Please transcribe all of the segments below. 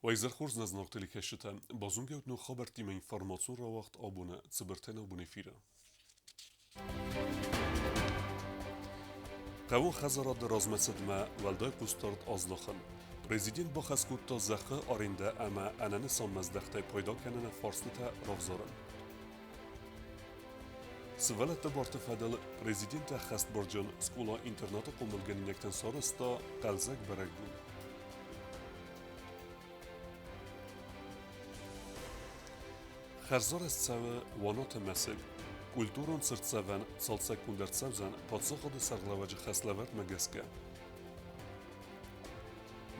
Уӕ изӕр хорз нӕ зынаргъ телекӕсджытӕ! Базонгӕ ут ног хабӕрттимӕ информацион рауагъд абоны цыбыртӕй нӕубон эфиры. Хъӕуы хӕдзарады размӕцыдмӕ уӕлдай хъусдард аздахын. Президент бахӕс кодта зӕххы арендӕ ӕмӕ ӕнӕнысанмӕ здӕхтӕй пайда кӕныны фарстытӕ равзарын. Сывӕллӕтты барты фӕдыл президент ӕххӕстбарджын скъола-интернаты хъомылгӕнинӕгтӕн сарӕзта хъӕлдзӕг бӕрӕгбон. Хӕрзарӕзт цӕуы Уанаты мӕсыг. Культурон цыртдзӕвӕн цалцӕггонд ӕрцӕудзӕн паддзахады сӕргълӕууӕджы хӕслӕвӕрдмӕ гӕсгӕ.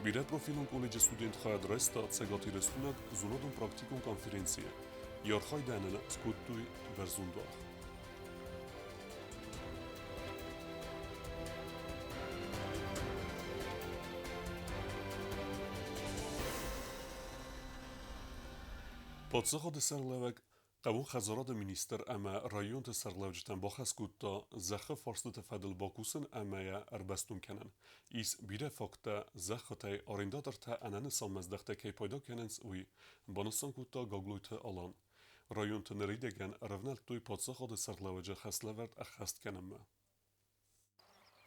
Бирӕпрофилон колледжы студент хайад райста цӕгатирыстойнаг зонадон-практикон конференцийы. Йӕ архайдӕн ын скодтой бӕрзонд аргъ. Паддзахады сӕргълӕууӕг хъӕуы хӕдзарады министр ӕмӕ районты сӕргълӕуджытӕн бахӕс кодта зӕххы фарстыты фӕдыл бакусын ӕмӕ йӕ ӕрбӕстон кӕнын. Ис бирӕ факттӕ, зӕххытӕй арендатортӕ ӕнӕнысанмӕ здӕхтӕй кӕй пайда кӕнынц, уый, банысан кодта Гаглойты Алан. Районты ныридӕгӕн ӕрӕвнӕлдтой паддзахады сӕргълӕууӕджы хӕслӕвӕрд ӕххӕст кӕнынмӕ.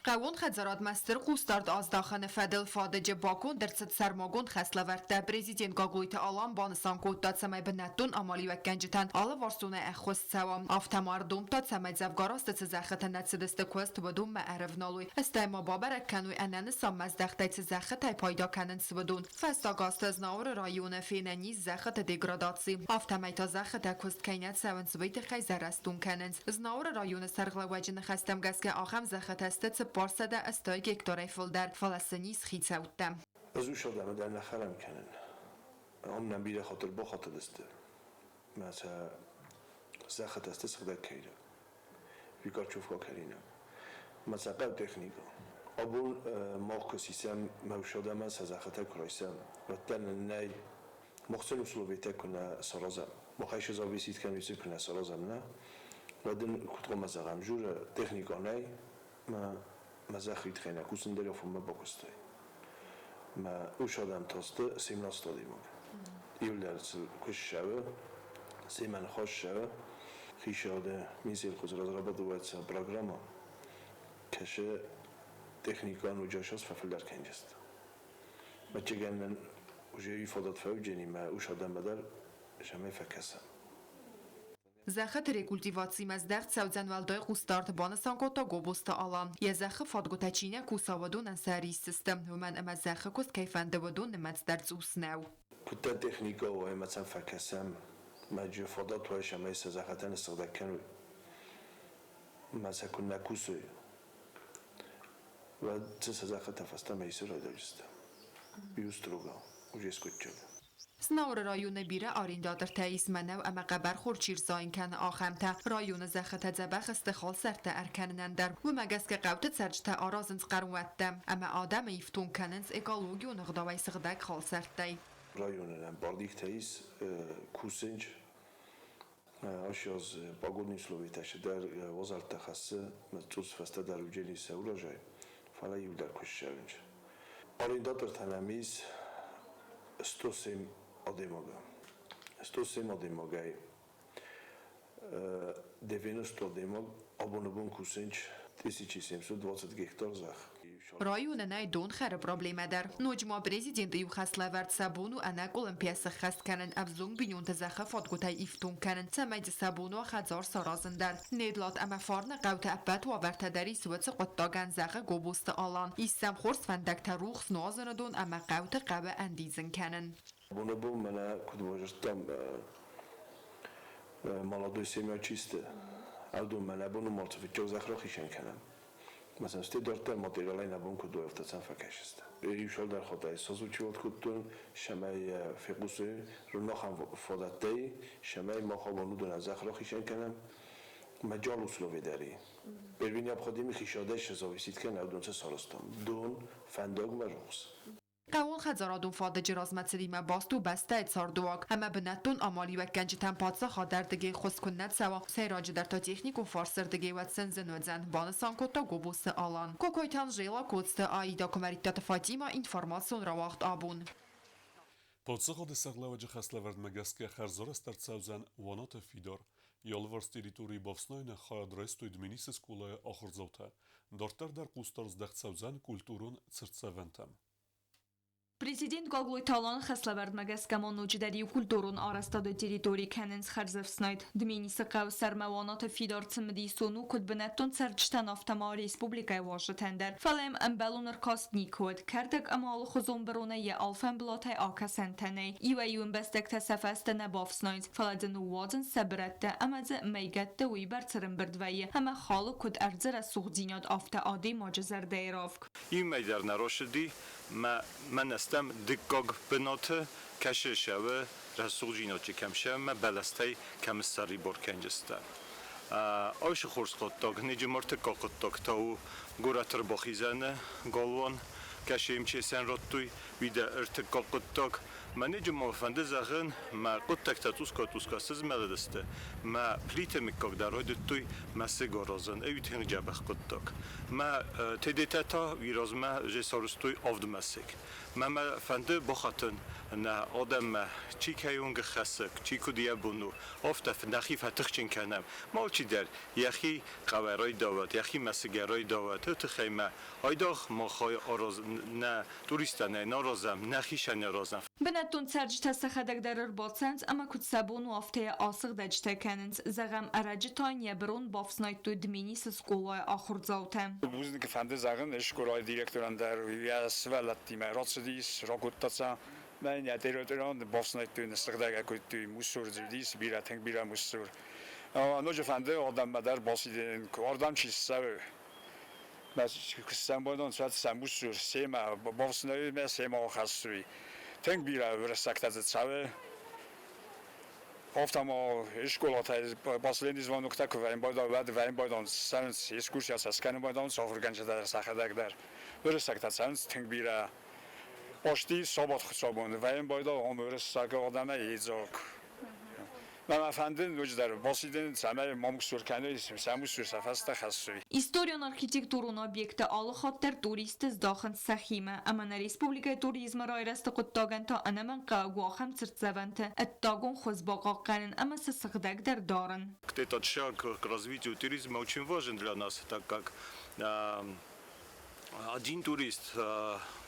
Хъӕууон хӕдзарадмӕ стыр хъусдард аздахыны фӕдыл фадыджы баконд ӕрцыд сӕрмагонд хӕслӕвӕрдтӕ. Президент Гаглойты Алан банысан кодта, цӕмӕй бынӕттон амалиуӕггӕнджытӕн алыварсонӕй ӕххуыс цӕуа. Афтӕ ма ӕрдомдта, цӕмӕй дзӕвгар азты цы зӕххытӕ нӕ цыдысты куыст, уыдонмӕ ӕрӕвналой. Стӕй ма бабӕрӕг кӕной, ӕнӕнысанмӕ здӕхтӕй цы зӕххытӕй пайда кӕнынц, уыдон. Фӕстаг азты Знауыры районы фенӕн ис зӕххыты деградаци. Афтӕмӕй та зӕххытӕ куыст кӕй нӕ цӕуынц, уый тыххӕй зӕрӕстон кӕнынц. Знауыры районы сӕргълӕууӕджы ныхӕстӕм гӕсгӕ ахӕм зӕххытӕ сты 480 гектарӕй фылдӕр, фӕлӕ сын ис хицӕуттӕ. Ӕз усадӕмӕ дӕр нӕ хӕрам кӕнын. Ам нӕм бирӕ хатыр бахатыдысты, мӕ сӕ зӕххытӕ сты сыгъдӕг кӕйраг, Викарчевка кӕринаг. Мӕ сӕ хъӕуы техникӕ. Абон мах куы сисӕм мӕ усадӕмӕ сӕ зӕххытӕ куы райсӕм, уӕддӕр нын нӕй Махцӕн условитӕ ку нӕ саразӕм, махӕй се зависит кӕнуй, ку нӕ саразӕм, нӕ, уӕд ин куд хъуамӕ зӕгъӕм, журӕ техникӕ нӕй, ма мӕ зӕххи туххӕй нӕ кусун дӕр афонмӕ бакустай. Мӕ ус адӕм тасты 17 адӕймаг. Иулдӕр куы ссӕуы, семӕ ныхас ссӕуы, хицауады Минсельхоз разрабатывается программа, кӕсы техникӕн уыджасас фӕфылдӕр кӕнджысты. Мӕччегӕнӕн уже фадат фӕуджени мӕ ус адӕммӕ дӕр сӕмӕй фӕкӕсӕм. Зӕххыты рекультивацимӕ здӕхт цӕудзӕн уӕлдай хъусдард, банысан кодта Гобозты Алан. Йӕ зӕххы фадгуытӕ чи нӕ куса, уыдонӕн сӕ рисдзысты, уымӕн ӕмӕ зӕххы куыст кӕй фӕнды, уыдон нымӕц дӕр цъус нӕу. Куыддӕр техникӕ у, ӕмӕ сӕм фӕкӕсӕм, мӕджы фадат уа, цӕмӕй сӕ зӕххытӕ ныссыгъдӕг кӕной, мӕ сӕ куы нӕ кусой, Уӕд сӕ зӕххытӕ фӕстӕмӕ исы райдайдзысты. Иу строго уже скъуыдджын. Знауыры районы бирӕ арендатортӕ ис мӕнӕу ӕмӕ хъӕбӕрхор чи рзайын кӕны, ахӕмтӕ. Районы зӕххытӕ дзӕбӕх сты халсӕрттӕ ӕркӕнынӕн дӕр. Уымӕ гӕсгӕ хъӕуты цӕрджытӕ аразынц хъӕрмуӕттӕ ӕмӕ адӕмы ифтонг кӕнынц экологион ӕгъдауӕй сыгъдӕг халсӕрттӕй. Районы нӕм бардиктӕ ис кусынч Ащаз погодный условийтӕ дӕр уазӕлттӕ хӕссы, цъус фӕстӕдӕр уыджени сӕ урожай, фӕлӕ иу дӕр куы ссӕуынч. Арендатортӕ нӕм ис 107 адӕймага. 107 адӕймагӕй 90 адӕймаг абоны бон кусынч 1720 гектар зӕхх. Районы нӕй донхӕры проблемӕ дӕр. Ноджы ма президенты иу хӕслӕвӕрд сӕ бон у ӕнӕкъуылымпыйӕ сӕххӕст кӕнын ӕвзонг бинонты зӕххы фадгуытӕй ифтонг кӕнын, цӕмӕй дзы сӕ бон уа хӕдзар саразын дӕр. Недлат ӕмӕ Фарны хъӕуты ӕппӕт уавӕртӕ дӕр ис уыцы хъуыддагӕн, зӕгъы Гобозты Алан. Ис сӕм хорз фӕндӕгтӕ, рухс, нуазыны дон ӕмӕ хъӕуты хъӕуы ӕндидзын кӕнын. Боны-бон мӕнӕ куыд базыдтам, молодой семья чисты, ӕвдон мӕнӕ боны малцы фыццаг зӕхх рахицӕн кӕнӕм. مثلا дарддӕр материалӕй нӕ бон куыд у, афтӕ сӕм фӕкӕсысты. Иу цалдӕр хатт созучивать кодтон, цӕмӕй фехъусой рынахӕм фадӕттӕй, цӕмӕй мах абон уыдонӕн зӕхх рахицӕн кӕнӕм. Маджал условий дӕр и. Первый необходимый хищадӕй сӕ зависит кӕны, уыдон сӕ сарӕзтам. Дон, фӕндагмӕ рухс. Хъӕууонхӕдзарадон фадыджы размӕцыдимӕ баст у бӕстӕйы цардыуаг ӕмӕ бынӕттон амалиуӕггӕнджытӕн паддзахадӕрдыгӕй ӕххуыс куыннӕ цӕуа, сӕйраджыдӕр та техникон фарсӕрдыгӕй, уӕд сын зын уыдзӕн, банысан кодта Гобозты Алан. Кокойты Анжела, Коцты Аида, Куымӕридтаты Фатимӕ, информацион рауагъд абон. Паддзахады сӕргълӕууӕджы хӕслӕвӕрдмӕ гӕсгӕ хӕрзарӕзт ӕрцӕудзӕн Уанаты фидар. Йӕ алыварс территорийы бафснайыны хайад райстой Дменисы скъолайы ахуырдзаутӕ. Дарддӕр дӕр хъусдард здӕхт цӕудзӕн культурон цыртдзӕвӕнтӕм. Президент Гаглойты Аланы хӕслӕвӕрдмӕ гӕсгӕ ма ноджыдӕр иу культурон арӕзтады территори кӕнынц хӕрзӕфснайд. Дменисы хъӕуы сӕрмӕ Уанаты фидар цымыдисон у куыд бынӕттон цӕрджытӕн, афтӕ ма республикӕйы уазджытӕн дӕр. Фӕлӕ йӕм ӕмбӕлон ӕркаст никуы уыд. Кӕрдӕг ӕмӕ алыхуызон быронӕй йӕ алфӕмблатӕй акӕсӕнтӕ нӕй. Иуӕй-иу ӕмбӕстӕгтӕ сӕ фӕстӕ нӕ бафснайынц, фӕлӕ дзы ныууадзынц сӕ бырӕттӕ ӕмӕ дзы мӕйгӕтты уыйбӕрц ӕрӕмбырд вӕййы, ӕмӕ халы куыд ӕрдзы рӕсугъддзинад, афтӕ адӕймаджы зӕрдӕйы равг. Иумӕ дӕр нӕ рацыди, мӕнӕ стӕм дыккаг бынаты кӕсы сӕвы рӕсугъддзинад кӕм сӕмӕ бӕлӕстӕй кӕм ссӕрибар кӕнджыстӕ. Ацы хорз хъуыддаг ныджы хъуыддаг та у горӕты ӕрбахизӕны галуан, кӕсы МЧС-ӕн радтой, уый дӕр ӕртыккаг хъуыддаг. Мӕ ма фӕнды зӕгъын, мӕ хъуыддӕгтӕ цъусгай-цъусгай сызмӕлыдысты, мӕ плиты мыггаг дӕр райдыдтой мӕсыг аразын, ӕви тынг дзӕбӕх хъуыддаг. Мӕ тедетӕ та уый размӕ же сарӕзтой авд мӕсыг. Мӕ мӕ фӕнды бахатын нӕ адӕммӕ, чи кӕйонг хӕссы, чи куыд йӕ бон у, афтӕ нӕхи фӕтыхджын кӕнӕм. Алчидӕр йӕхи хъӕуӕй райдауӕд, йӕхи мӕсыгӕй райдауӕд, уый тыххӕй мӕ айдагъ махӕй араз нӕ туристтӕ нӕ аразӕм, нӕхи сӕ не аразӕм. Бынӕттон цӕрджытӕ сӕхӕдӕг дӕр ӕрбацӕуынц ӕмӕ куыд сӕ бон у, афтӕ йӕ асыгъдӕджытӕ кӕнынц. Зӕгъӕм, ӕрӕджы та йын йӕ бырон бафснайдтой Дменисы скъолайы ахуырдзаутӕ. Бузныг фӕнды зӕгъын скъолайы директорӕн дӕр йӕ сывӕллӕттимӕ рацыдис, ракодта сӕ. Мӕн йӕ директорӕн бафснайдтой, ныссыгъдӕг кодтой, мусор дзы уыдис, бирӕ, тынг бирӕ мусор. Ноджы фӕнды адӕммӕ дӕр бацыди, ардӕм чи ссӕуы, Сӕмбӕлон сӕ мусор семӕ бафснайынмӕ семӕ ахӕссой. Тынг бирӕ уырыссӕгтӕ дзы цӕуы. Афтӕ ма скъолатӕй последний звоноктӕ куы вӕййын байдайы, уӕд вӕййын байдайынц, цӕуынц экскурсийӕ сӕ скӕнын байдайынц ахуыргӕнджытӕ дӕр сӕхӕдӕг дӕр. Уырыссӕгтӕ цӕуынц тынг бирӕ. Почти сабат хуыцаубоны вӕййын байдайы, ам уырыссаг адӕмӕй йедзаг. Мӕ фӕнды ноджыдӕр басидын, цӕмӕй ма мусор кӕной, сӕ мусор сӕ фӕстӕ хӕссой. Историон-архитектурон объекттӕ алы хатт дӕр туристты здахынц сӕхимӕ, ӕмӕ нӕ республикӕйы туризмы райрӕзты хъуыддагӕн та ӕнӕмӕнгхъӕуӕг у ахӕм цыртдзӕвӕнты ӕддагон хуыз бахъахъхъӕнын ӕмӕ сӕ сыгъдӕгдӕр дарын. Этот шаг к развитию туризма очень важен для нас, так как один турист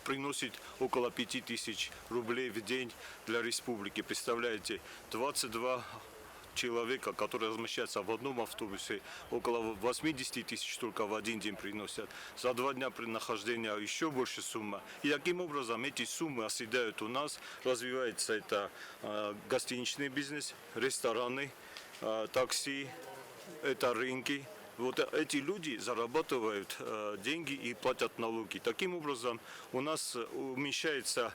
приносит около 5000 рублей в день для республики. Представляете, 22 человека, которые размещаются в одном автобусе, около 80 тысяч только в один день приносят. За 2 дня при нахождения еще больше сумма. И таким образом эти суммы оседают у нас, развивается это гостиничный бизнес, рестораны, такси, это рынки. Вот эти люди зарабатывают деньги и платят налоги. Таким образом, у нас уменьшится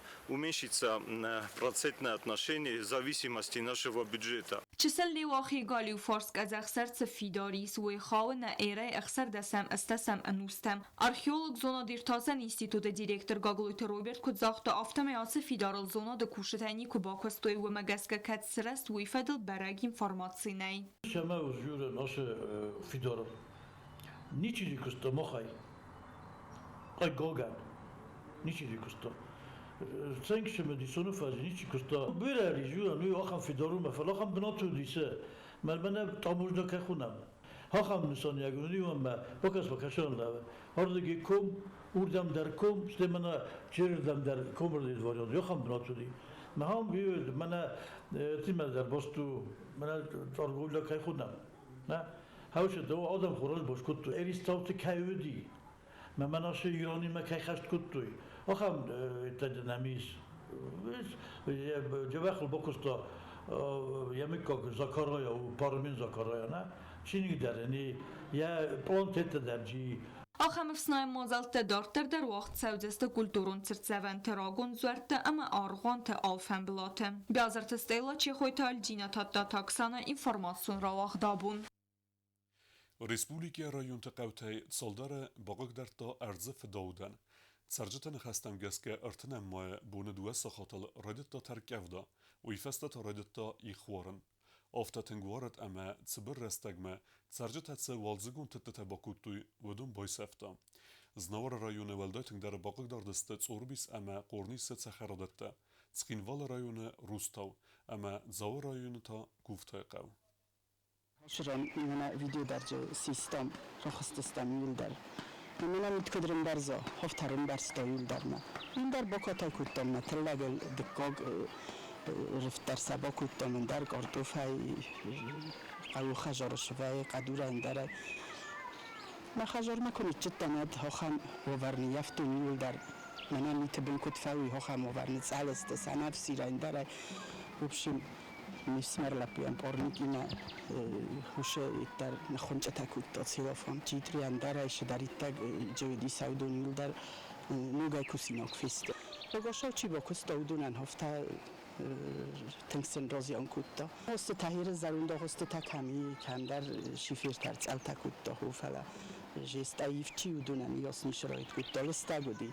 процентное отношение зависимости нашего бюджета. Чысыл Леуахийы галиу фарс къӕдзӕхсӕр цы фидар ис, уый хауы нӕ эрӕйы ӕхсӕрдӕсӕм ӕстдӕсӕм ӕнустӕм. Археолог зонад-иртасӕн институты директор Гаглойты Роберт куыд загъта, афтӕмӕй ацы фидарыл зонады кусджытӕ никуы бакуыстой, уымӕ гӕсгӕ кӕд сырӕзт, уый фӕдыл бӕрӕг информаци нӕй. Сӕмӕ узюры носы фидар ничи куыста махӕй. Ай гоган. Ничи куыста. Цӕнгсымы дисоны фӕзы ничи куыста. Бирӕ ризюра, ну ахӕм фидарумӕ, фӕлӕ ахӕм бынат уыдис. Мӕ таможня кӕй хонӕм. Ахӕм нысаниаг уыди ӕмӕ бакӕс бакӕсӕн лӕвӕ. Ардыги ком, урдӕм дӕр ком, стӕй мӕнӕ черырдӕм дӕр комырдӕй вариант, ахӕм бынат уыди. Мӕ мӕнӕ тимӕ дӕр баст у, мӕнӕ торговля кӕй хонӕм. Нӕ? Хаусы адӕм хорз бос кодтой. Эристауты кӕй уыди, мӕ мӕнӕ Иронимӕ кӕй хӕст кодтой. Ахӕм нӕм ис. Джабахыл бакуыста йӕ мыггаг Закарая у, Пармен Закарая, нӕ? Чиныг дӕр, йӕ пълантеттӕ дӕр джи. Ахӕм ӕфснайӕн мадзӕлттӕ дарддӕр дӕр уагъд цӕудзысты культурон цыртдзӕвӕнты, рагон дзуӕртты ӕмӕ аргъуанты алфӕмбылаты. Биазырты Стелла, Чехойты Альдина, Тадтаты Оксана, информацион рауагъд абон. Республикӕйы районты хъӕутӕй цалдӕры бахъыгдардта ӕрдзы фыдаудӕн. Цӕрджыты ныхӕстӕм гӕсгӕ 30 майы боны 2 сахатыл райдыдта тӕрккъӕвда, уый фӕстӕ та райдыдта ихуарын. Афтӕ тынг уарыд ӕмӕ цыбыр рӕстӕгмӕ цӕрджытӕ цы уалдзыгон тыдтытӕ бакодтой, уыдон байсӕфта. Знауыры районы уӕлдай тынгдӕр бахъыгдард сты Цъорбис ӕмӕ Хъорнисы цӕхӕрадӕттӕ. Цхинвалы районы Рустау ӕмӕ Дзауы районы та Гуфтайы хъӕу. Шыран именно видеодарджы систам рахызтыстам иуылдӕр. Именно миткуыд рымбӕрза, хофта рымбӕрзта иуылдӕрмӕ. Индӕр бакатай кодтам нӕ тыллӕгыл дыккаг рифтдӕр сӕ бакодтам ӕндӕр картофӕй, хъӕуы хӕзары сывӕй, хъӕдурӕй ӕндӕрӕй. Мӕ хӕзармӕ куы ныццыдтӕн, уӕд хохӕн уавӕр ныййӕфтон иуылдӕр. Мӕнӕн миты бын куыд фӕуй, хохӕн уавӕр ныцъӕлысты, сӕнӕфсирӕй ӕндӕрӕй. В общем, ме фсымӕр лӕппуйӕн пъорникимӕ усы дӕр ныххуынчъытӕ кодта целлофан. Читри ӕндӕрӕй цыдӕриддӕр джеуди саудон иуылдӕр ногӕй кусинаг фесты. Рагацау чи бакуыста, уыдонӕн афтӕ тынг сын разиан кодта. Хосты Тахиры зӕронд агъуыстытӕ кӕм и, кӕмдӕр шифертӕ ӕрцъӕлтӕ кодта, хо, фӕлӕ жест аив чи уыдонӕн йас ницы кодта, лыстӕг уыди.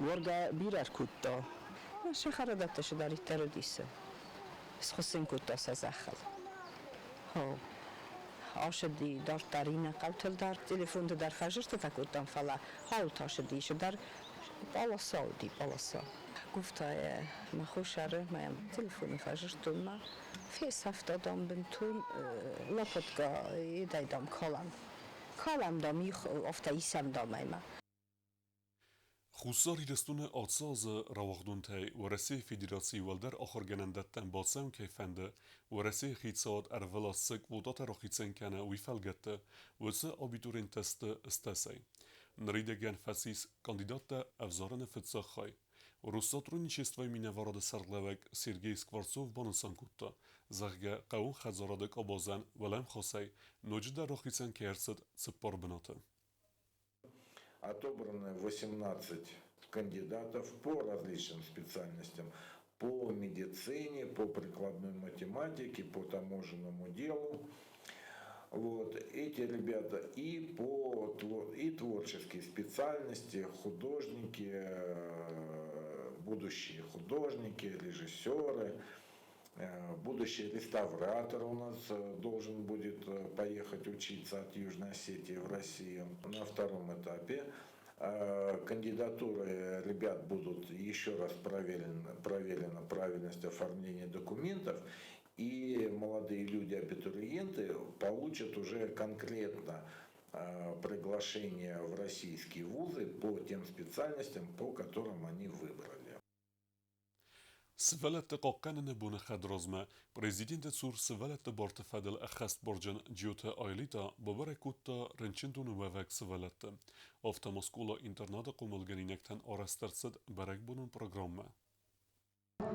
Уаргӕ бирӕ ркодта. Сӕ цыдӕриддӕр уыдис, схуыссын кодта сӕ зӕххыл. Хо, ашыди дарддӕр иннӕ хъӕутыл дӕр телефонты дӕр фӕзырдтытӕ кодтам, фӕлӕ хъӕуыл ашыди дӕр полоса уыди, полоса. Гуфтайӕ мӕ хуссары мӕм телефоны фӕзырдтон мӕ фесӕфта, дам, бынтон лопатка едӕй, дам, калӕм. Калӕм, дам, их, афтӕ исӕм, дам, ӕй ма. Хуссар Ирыстоны ацы азы рауагъдонтӕй Уӕрӕсейы Федерацийы уӕлдӕр ахуыргӕнӕндӕттӕм бацӕуын кӕй фӕнды, Уӕрӕсейы хицауад ӕрвылаз цы квотатӕ рахицӕн кӕны, уый фӕлгӕтты уыцы абитуриенттӕ сты стӕсӕй. Ныридӕгӕн фӕцис кандидаттӕ ӕвзарыны фыццаг хай. Россотрудничествойы минӕварады сӕргълӕууӕг Сергей Скворцов банысан кодта, зӕгъгӕ, хъӕууон хӕдзарады къабазӕн уӕлӕмхасӕй ноджыдӕр рахицӕн кӕй ӕрцыд цыппар бынаты. Отобраны 18 кандидатов по различным специальностям, по медицине, по прикладной математике, по таможенному делу. Вот, эти ребята и по и творческие специальности, художники, будущие художники, режиссеры, будущий реставратор у нас должен будет поехать учиться от Южной Осетии в Россию. На втором этапе кандидатуры ребят будут еще раз проверена правильность оформления документов, и молодые люди, абитуриенты, получат уже конкретно приглашение в российские вузы по тем специальностям, по которым они выбрали. Сывӕллӕтты хъахъхъӕныны боны хӕдразмӕ Президенты цур сывӕллӕтты барты фӕдыл ӕххӕстбарджын Джиоты Айлита бабӕрӕг кодта рынчындоны уӕвӕг сывӕллӕтты. Афтӕ ма скъола-интернаты хъомылгӕнинӕгтӕн арӕзт ӕрцыд бӕрӕгбонон программӕ.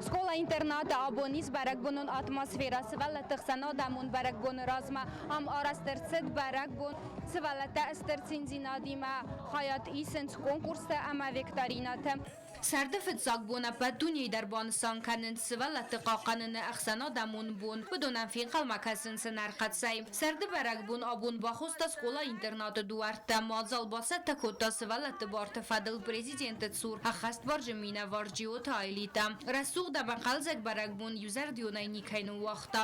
Скъола-интернаты абон ис бӕрӕгбонон атмосферӕ. Сывӕллӕтты хсӕн адӕмон бӕрӕгбоны размӕ ам арӕзт ӕрцыд бӕрӕгбон. Сывӕллӕттӕ стыр циндзинадимӕ хайад исынц конкурстӕ ӕмӕ викторинӕты. Сӕрды фыццаг бон ӕппӕт дунейы дӕр банысан кӕнынц сывӕллӕтты хъахъхъӕныны ӕхсӕнадӕмон бон. Уыдонӕн фенхъӕлмӕ кӕсынц ӕнӕрхъӕцӕй. Сӕрды бӕрӕгбон абон бахоста скъола-интернаты дуӕрттӕ. Мадзал бацӕттӕ кодта сывӕллӕтты барты фӕдыл президенты цур ӕххӕстбарджын минӕвар Джиоты Айлита. Рӕсугъд ӕмӕ хъӕлдзӕг бӕрӕгбон иузӕрдионӕй никӕй ныууагъта.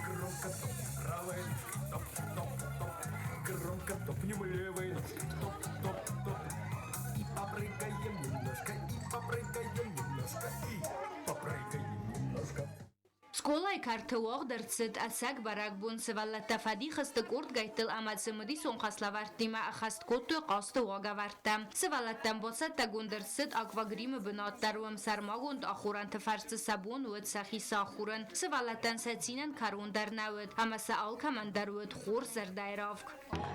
Громко топ, правой ножкой топ, топ, топ. Громко топнем левой ножкой топ, топ, топ. И попрыгаем немножко, и попрыгаем немножко, и попрыгаем немножко. Скъолайы кӕрты уагъд ӕрцыд ӕцӕг бӕрӕгбон. Сывӕллӕттӕ фӕдих сты къордгӕйттыл ӕмӕ цымыдисон хӕслӕвӕрдтимӕ ӕххӕст кодтой хъазты уагӕвӕрдтӕ. Сывӕллӕттӕн бацӕттӕгонд ӕрцыд аквагримы бынат дӕр, уым сӕрмагонд ахорӕнты фӕрцы сӕ бон уыд сӕхи сахурын. Сывӕллӕттӕн сӕ цинӕн кӕрон дӕр нӕ уыд ӕмӕ сӕ алкӕмӕн дӕр уыд хорз зӕрдӕйы равг.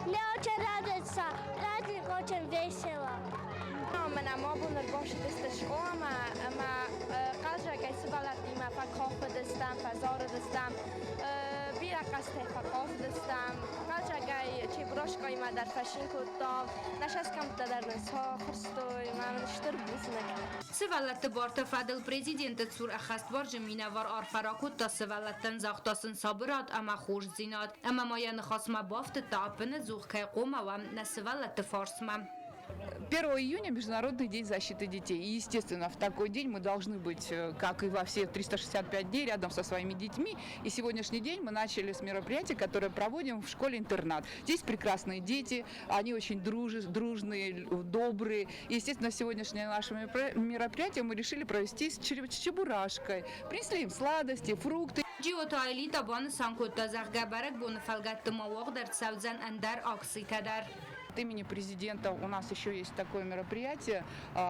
Мне очень нравится, праздник очень весело. Мӕнӕ ма абон ӕрбацыдысты скъоламӕ ӕмӕ хъазӕгӕй сывӕллӕттимӕ фӕкафыдыстӕм, фӕзарыдыстӕм, бирӕ хъазтӕй фӕхъазыдыстӕм, хъазӕгӕй Чебурашкаимӕ дӕр фӕцин кодтам, нӕ цӕсгӕмттӕ дӕр нын сахуырстой, мӕ мын стыр бузныг. Сывӕллӕтты барты фӕдыл президенты цур ӕххӕстбарджын минӕвар арфӕ ракодта сывӕллӕттӕн, загъта сын сабырад ӕмӕ хорздзинад. Ӕмӕ ма йӕ ныхасмӕ бафтыдта, ӕппынӕдзух кӕй хъуамӕ уӕм нӕ сывӕллӕтты фарсмӕ. 1 июня Международный день защиты детей. И, естественно, в такой день мы должны быть, как и во все 365 дней, рядом со своими детьми. И сегодняшний день мы начали с мероприятия, которое проводим в школе-интернат. Здесь прекрасные дети, они очень дружные, добрые. И, естественно, сегодняшнее наше мероприятие мы решили провести с чебурашкой. Принесли им сладости, фрукты. Джиоты Аэлита банысан кодта, зӕгъгӕ, бӕрӕгбоны фӕлгӕтты ма уагъд ӕрцӕудзӕн ӕндӕр акцитӕ дӕр. От имени президента у нас еще есть такое мероприятие.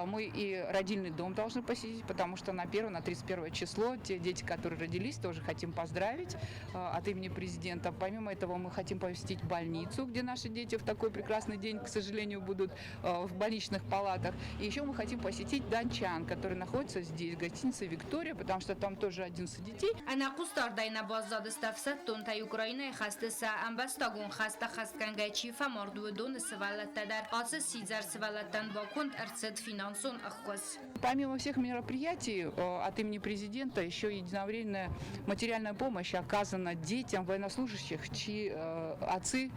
Мы и родильный дом должны посетить, потому что на 1, на 31 число те дети, которые родились, тоже хотим поздравить от имени президента. Помимо этого мы хотим посетить больницу, где наши дети в такой прекрасный день, к сожалению, будут в больничных палатах. И еще мы хотим посетить дончан, который находится здесь, в гостинице «Виктория», потому что там тоже 11 детей. Ӕнӕхъусдардӕй нӕ баззадысты ӕфсӕддонтӕ Украинӕйы хӕсты сӕ ӕмбӕстагон хӕстӕ ӕххӕстгӕнгӕ чи фӕмард, уыдоны сывӕллӕттӕ дӕр. Ацы сидзӕр сывӕллӕттӕн баконд ӕрцыд финансон ӕххуыс. Помимо всех мероприятий от имени президента еще единовременная материальная помощь оказана детям военнослужащих, чьи отцы,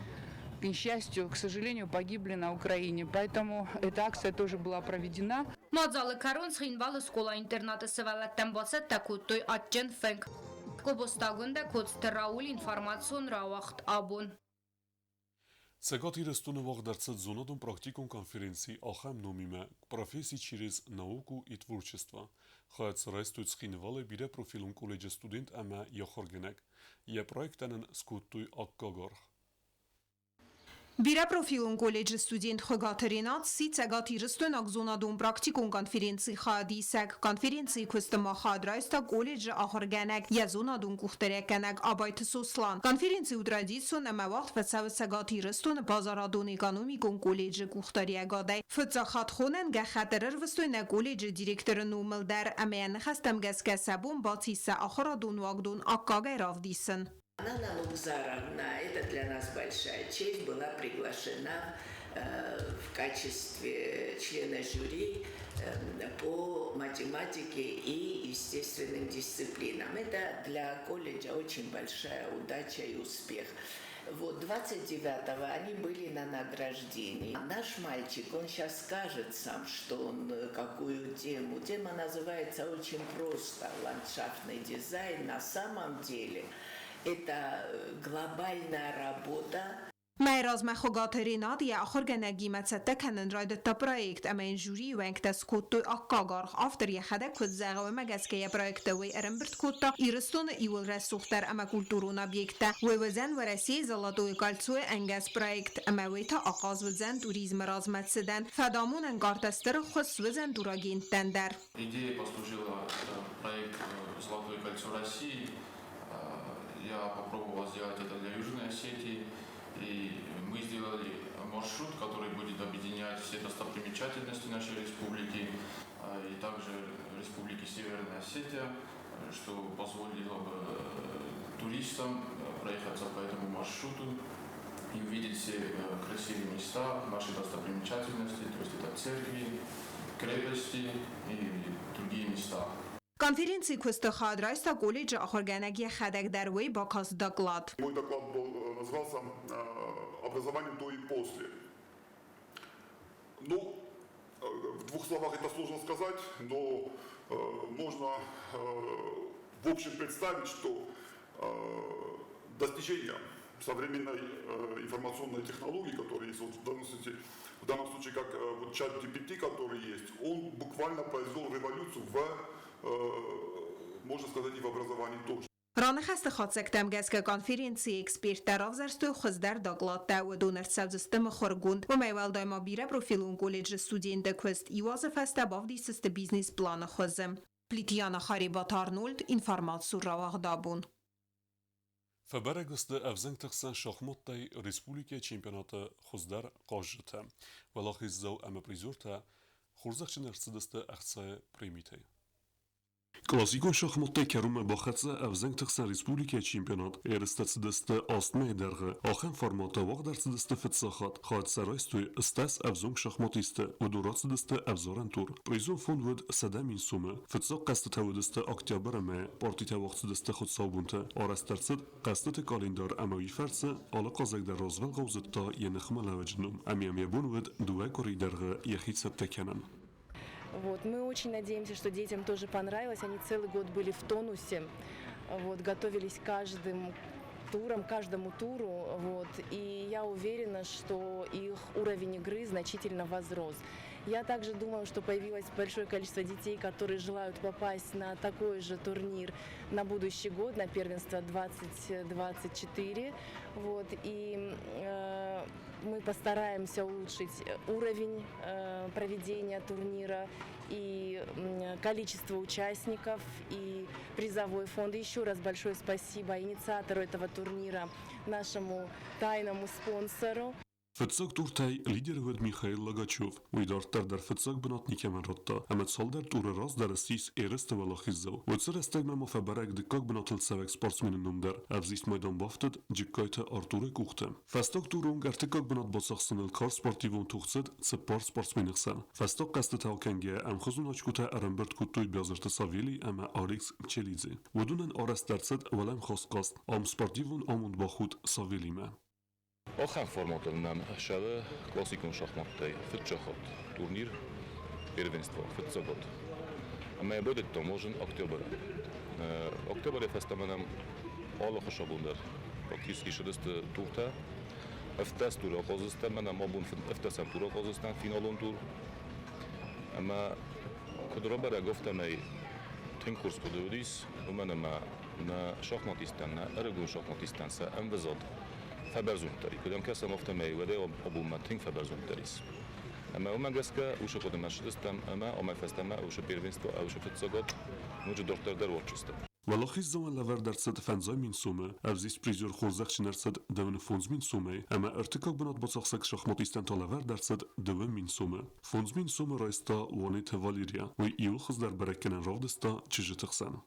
к несчастью, к сожалению, погибли на Украине. Поэтому эта акция тоже была проведена. Мадзалы кӕрон Цхинвалы скъола-интернаты сывӕллӕттӕн бацӕттӕ кодтой адджын фынг. Гобозты Агуындӕ, Коцты Рауль, информацион рауагъд Абон. Цӕгат Ирыстоны уагъд ӕрцыд зонадон-практикон конференци ахӕм номимӕ «Профессии через науку и творчество». Хайад дзы райстой Цхинвалы бирӕпрофилон колледжы студент ӕмӕ йӕ ахуыргӕнӕг. Йӕ проектӕн ын скодтой аккаг аргъ. Бирӕпрофилон колледжы студент Хуыгаты Ренат сси цӕгатирыстойнаг зонадон-практикон конференцийы хайадисӕг. Конференцийы куысты ма хайад райста колледжы ахуыргӕнӕг, йӕ зонадон къухдариуӕггӕнӕг Абайты Сослан. Конференци у традицион ӕмӕ уагъд фӕцӕуы Цӕгат Ирыстоны базарадон-экономикон колледжы къухдариуӕгадӕй. Фыццаг хатт хонӕн гӕххӕтт ӕрӕрвыстой нӕ колледжы директоры номыл дӕр ӕмӕ йӕ ныхӕстӕм гӕсгӕ сӕ бон бацис сӕ ахуырадон уагдон аккагӕй равдисын. Нана Нугзаровна, это для нас большая честь, была приглашена в качестве члена жюри по математике и естественным дисциплинам. Это для колледжа очень большая удача и успех. Вот 29-го они были на награждении. Наш мальчик, он сейчас скажет сам, что он, какую тему. Тема называется очень просто – ландшафтный дизайн. На самом деле это глобальная работа. Мӕй размӕ Хуыгаты Ренат йӕ ахуыргӕнӕгимӕ цӕттӕ кӕнын райдыдта проект ӕмӕ йын жюрийы уӕнгтӕ скодтой аккаг аргъ. Автор йӕхӕдӕг куыд зӕгъы, уымӕ гӕсгӕ йӕ проекты уый ӕрӕмбырд кодта Ирыстоны иууыл рӕсугъддӕр ӕмӕ культурон объекттӕ. Уый уыдзӕн Уӕрӕсейы Золотое кольцо-йы ӕнгӕс проект ӕмӕ уый та ахъаз уыдзӕн туризмы размӕцыдӕн. Фӕдамонӕн картӕ стыр ӕххуыс суыдзӕн турагенттӕн дӕр. Идея послужила проект «Золотое кольцо России». Я попробовал сделать это для Южной Осетии. И мы сделали маршрут, который будет объединять все достопримечательности нашей республики и также Республики Северная Осетия, что позволило бы туристам проехаться по этому маршруту и увидеть все красивые места, наши достопримечательности, то есть это церкви, крепости и другие места. Конференцийы куысты хайад райста колледжы ахуыргӕнӕг йӕхӕдӕг дӕр, уый бакаст доклад. Мой доклад был, назывался «Образование до и после». Ну, в двух словах это сложно сказать, но можно в общем представить, что достижения современной информационной технологии, которые есть вот в данном случае как вот ChatGPT, который есть, он буквально произвел революцию можно сказать, и в образовании тоже. Раныхӕсты хатдзӕгтӕм гӕсгӕ конференцийы эксперттӕ равзӕрстой хуыздӕр докладтӕ, уыдон ӕрцӕудзысты мыхуыргонд. Уымӕй уӕлдай ма бирӕпрофилон колледжы студентты куыст иу азы фӕстӕ бавдисдзысты бизнес-планы хуызы. Плиты Яна, Харебаты Арнольд, информацион рауагъд Абон. Фӕбӕрӕг сты ӕвзӕнгты хсӕн шахматтӕй республикӕйы чемпионаты хуыздӕр хъазджытӕ. Уӕлахиздзау ӕмӕ призертӕ хорзӕхджын ӕрцыдысты ӕхцайы премитӕй. Классикон шахматтӕй кӕронмӕ бахӕццӕ ӕвзӕнгты хсӕн республикӕйы чемпионат. Ерыстӕ цыдысты 8 мӕйы дӕргъы. Ахӕм форматы уагъд ӕрцыдысты фыццаг хатт. Хайад сӕ райстой 80 ӕвзонг шахматисты. Уыдон рацыдысты ӕвзарӕн тур. Призон фонд уыд 100 000 сомы. Фыццаг хъӕзтытӕ уыдысты октябры мӕйы. Партитӕ уагъд цыдысты хуыцаубонты. Арӕзт ӕрцыд хъӕзтыты къӕлиндар ӕмӕ уый фӕрцы алы хъазӕг дӕр развӕлгъау зыдта йӕ ныхмӕлӕуӕджы ном ӕмӕ йӕм йӕ бон уыд 2 къуырийы дӕргъы йӕхи цӕттӕ кӕнын. Вот. Мы очень надеемся, что детям тоже понравилось. Они целый год были в тонусе, вот, готовились каждым туром, каждому туру. Вот. И я уверена, что их уровень игры значительно возрос. Я также думаю, что появилось большое количество детей, которые желают попасть на такой же турнир на будущий год, на первенство 2024. Вот. И мы постараемся улучшить уровень проведения турнира и количество участников, и призовой фонд. Еще раз большое спасибо инициатору этого турнира, нашему тайному спонсору. Фыццаг туртӕй лидер уыд Михаил Логачев. Уый дарддӕр дӕр фыццаг бынат никӕмӕн радта ӕмӕ цалдӕр туры раздӕр ссис ерысты уӕлахиздзау. Уыцы рӕстӕгмӕ ма фӕбӕрӕг дыккаг бынатыл цӕуӕг спортсмены ном дӕр. Ӕвзист майдан бафтыд Джыккайты Артуры къухты. Фӕстаг туры онг ӕртыккаг бынат бацахсыныл карз спортивон тох цыд цыппар спортсмены хсӕн. Фӕстаг хъӕзтытӕ акӕнгӕйӕ ӕмхуызон очкотӕ ӕрӕмбырд кодтой Биазырты Савелий ӕмӕ Алекс Пчелидзе. Уыдонӕн арӕзт ӕрцыд уӕлӕмхас хъазт. Ам спортивон амонд бахудт Савелимӕ. Ахӕм форматыл нӕм цӕуы классикон шахматтӕй фыццаг хатт турнир первенство фыццагад. Ӕмӕ йӕ байдыдтам уадзын октябры. Октябрӕй фӕстӕмӕ нӕм алы хуыцаубон дӕр практически ссыдысты туртӕ. 17 туры ахъаздзыстӕм, мӕнӕ ма абон ӕвддӕсӕм тур ахъаздзыстӕм, финалон тур. Ӕмӕ куыд рабӕрӕг, афтӕмӕй тынг хорз хъуыды уыдис, уымӕн ӕмӕ нӕ шахматисттӕн, нӕ ӕрыгон шахматисттӕн сӕ ӕмвӕзад фӕбӕрзонддӕр и. Куыд ӕм кӕсӕм, афтӕмӕй уӕдӕй абонмӕ тынг фӕбӕрзонддӕр ис. Ӕмӕ уымӕ гӕсгӕ уыцы хъуыдымӕ ссыдыстӕм ӕмӕ амӕй фӕстӕмӕ уыцы первенство, уыцы фыццагад ноджы дарддӕр дӕр уадздзыстӕм. Уӕлахиздзауӕн лӕвӕрд ӕрцыд 50 000 сомы, ӕвзист призер хорзӕхджын ӕрцыд 55 000 сомӕй ӕмӕ ӕртыккаг бынат бацахсӕг шахматисттӕн та лӕвӕрд ӕрцыд 2000 сомы. 5000 сомы райста Уанеты Валерия. Уый иууыл хуыздӕр бӕрӕггӕнӕн равдыста чызджыты хсӕн.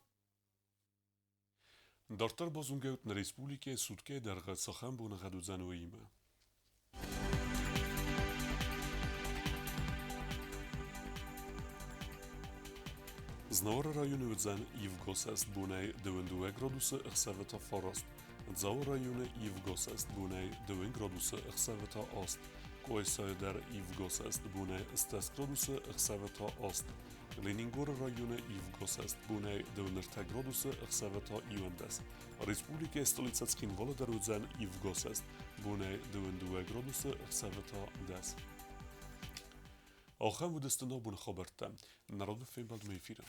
Дарддӕр базонгӕ ут нӕ республикӕйы суткӕйы дӕргъы цахӕм боныгъӕд уыдзӕн, уыимӕ. Знауыры районы уыдзӕн ивгӕсӕст бонӕй 22 градусы, ӕхсӕвы та 9. Дзауы районы ивгӕсӕст бонӕй 2 градусы, ӕхсӕвы та 8. Къуайсайы дӕр ивгӕсӕст бонӕй 10 градусы, ӕхсӕвы та 8. Ленингоры районы ивгӕсӕст бонӕй 23 градусы, ӕхсӕвы та 11. Республикӕйы столицӕ Цхинвалы дӕр уыдзӕн ивгӕсӕст бонӕй 22 градусы, ӕхсӕвы та 10. Ахӕм уыдысты нӕ абоны хабӕрттӕ. Нӕ рады фембӕлдмӕ эфиры.